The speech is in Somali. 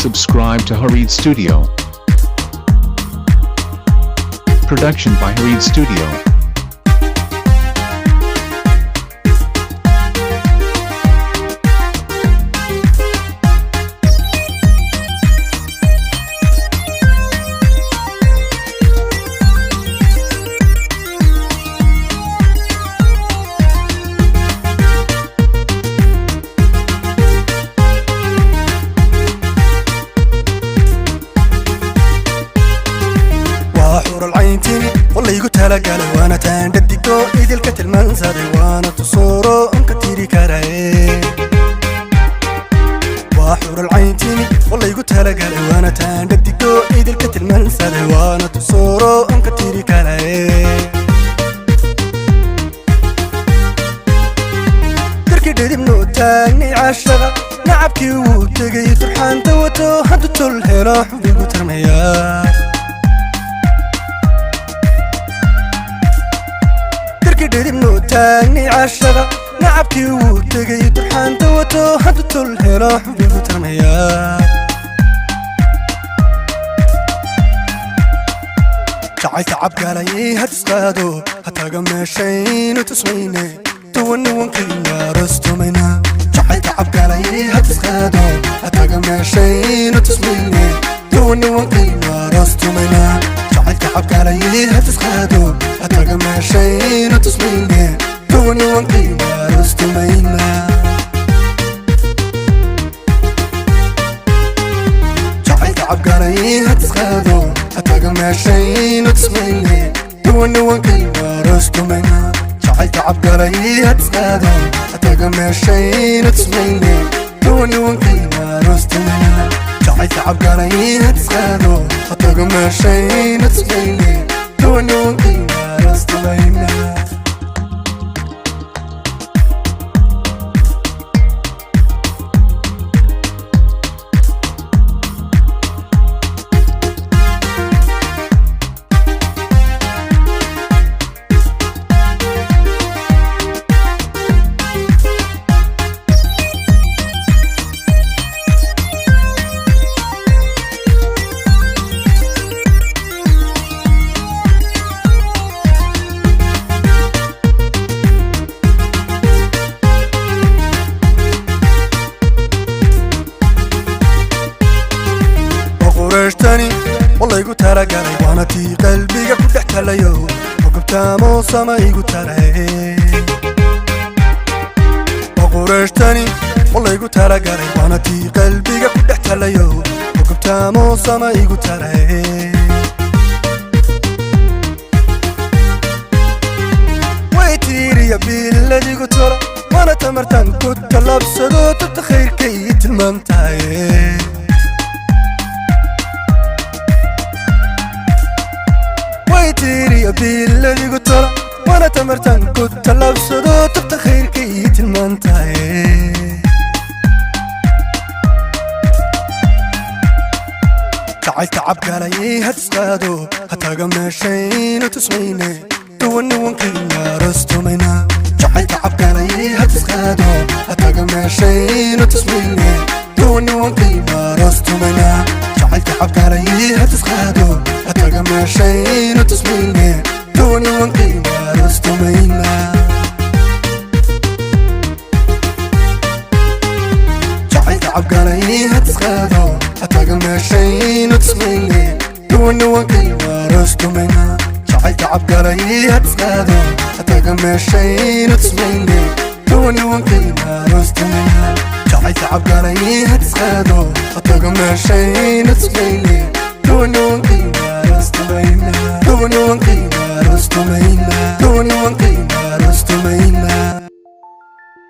Subscribe to Harid Studio. Production by Harid Studio. Waa xural cayntini walaygu talagalay, waana taandhadigo idilka tilmaansaday, waana tusuuro anka tiri karaye. Waa xural cayntini walaygu talagalay, waana taandhadigo idilka tilmaansaday, waana tusuuro anka tiri karaye. Darkii dhidibnu taagnay caashaqa, nacabkii wuu tegay, turxaanta wato haddu tol helo xubigu tarmaya. Darkii dhidibnu taagnay caashaqa, nacabkii wuu tegay, turxaanta wato haddu tol helo xubigu tarmaya. Jacayl tacabgalayay hadisqaado, hataga meeshaynu tusmayne, tuwaniwankayna rostumayna. Jacayl tacabgalayay hadisqaado, hataga meeshaynu tusmayne, tuwaniwankayna rostumayna. Jacayl tacabgalayay hadisqaado, hataga meeshaynu tusmayne, tuwaniwankayna rostumayna. Jacayl tacabgalayay hadisqaado, hataga meeshaynu tusmayne, tuwaniwankayna rostumayna. Jacayl tacabgalayay hadisqaado, hataga meeshaynu tusmayne, tuwaniwankayna rostumayna. Jacayl tacabgalayay hadisqaado, hataga meeshaynu tusmayne, tuwaniwankayna rostumayna. Qureyshtani walaygu talagalay, waana tii qalbiga ku dhex talayo, ogobtaamo sama igu taray. Qureyshtani walaygu talagalay, waana tii qalbiga ku dhex talayo, ogobtaamo sama igu taray. Way tiiriya biladigu tola, waana tamartan ku tallaabsado, tabta khayrkay tilmaantahay. Waytiiriya biladigu tola, waana tamartan ku tallaabsado, tabta khayrkay tilmaantahay. Jacayl tacabgalayay hadisqaado, hataga meeshaynu tusmayne, tuwaniwankayna rostumayna. Jacayl tacabgalayay hadisqaado, hataga meeshaynu tusmayne, tuwaniwankayna rostumayna. Jacayl tacabgalayay hadisqaado, hataga meeshaynu tusmayne, tuwaniwankayna rostumayna. Jacayl tacabgalayay hadisqaado, hataga meeshaynu tusmayne, tuwaniwankayna rostumayna. Jacayl tacabgalayay hadisqaado, hataga meeshaynu tusmayne, tuwaniwankayna rostumayna. Jacayl tacabgalayay hadisqaado, hataga meeshaynu tusmayne, tuwaniwankayna.